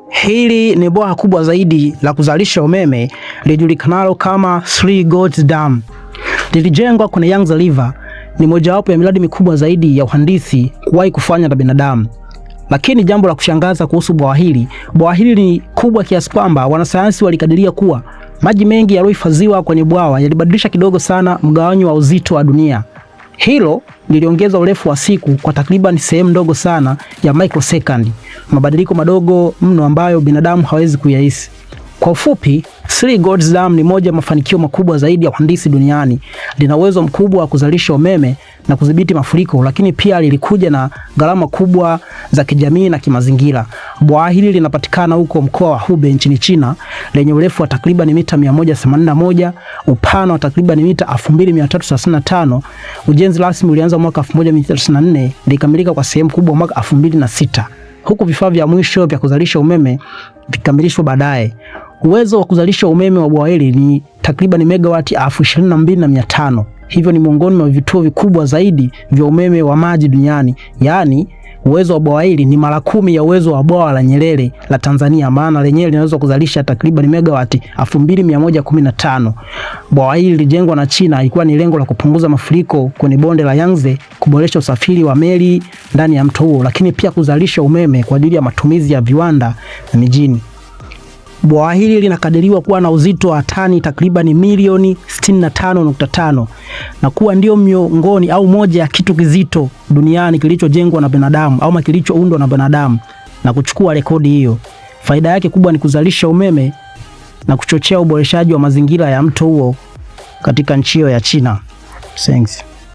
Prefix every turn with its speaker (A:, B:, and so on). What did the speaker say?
A: Hili ni bwawa kubwa zaidi la kuzalisha umeme lijulikanalo kama Three Gorges Dam. Lilijengwa kwenye Yangtze River, ni mojawapo ya miradi mikubwa zaidi ya uhandisi kuwahi kufanywa na binadamu. Lakini jambo la kushangaza kuhusu bwawa hili ni kubwa kiasi kwamba wanasayansi walikadiria kuwa maji mengi yaliyohifadhiwa kwenye bwawa yalibadilisha kidogo sana mgawanyo wa uzito wa dunia. Hilo liliongeza urefu wa siku kwa takriban sehemu ndogo sana ya microsecond, mabadiliko madogo mno ambayo binadamu hawezi kuyahisi. Kwa ufupi, Three Gorges Dam ni moja ya mafanikio makubwa zaidi ya uhandisi duniani. Lina uwezo mkubwa wa kuzalisha umeme na kudhibiti mafuriko, lakini pia lilikuja na gharama kubwa za kijamii na kimazingira. Bwawa hili linapatikana huko mkoa wa Hubei nchini China, lenye urefu wa takriban mita 181, upana wa takriban mita 2335. Ujenzi rasmi ulianza mwaka 1994, likamilika kwa sehemu kubwa mwaka 2006, huku vifaa vya mwisho vya kuzalisha umeme vikikamilishwa baadaye. Uwezo wa kuzalisha umeme wa bwawa hili ni takriban megawati 22,500. Hivyo ni miongoni mwa vituo vikubwa zaidi vya umeme wa maji duniani. Yaani uwezo wa bwawa hili ni mara 10 ya uwezo wa bwawa la Nyerere la Tanzania, maana lenyewe linaweza kuzalisha takriban megawati 2115. Bwawa hili lilijengwa na China ilikuwa ni lengo la kupunguza mafuriko kwenye bonde la Yangtze, kuboresha usafiri wa meli ndani ya mto huo, lakini pia kuzalisha umeme kwa ajili ya matumizi ya viwanda na mijini. Bwawa hili linakadiriwa kuwa na uzito wa tani takriban milioni 65.5 na kuwa ndio miongoni au moja ya kitu kizito duniani kilichojengwa na binadamu au kilichoundwa na binadamu na kuchukua rekodi hiyo. Faida yake kubwa ni kuzalisha umeme na kuchochea uboreshaji wa mazingira ya mto huo katika nchi hiyo ya China. Thanks.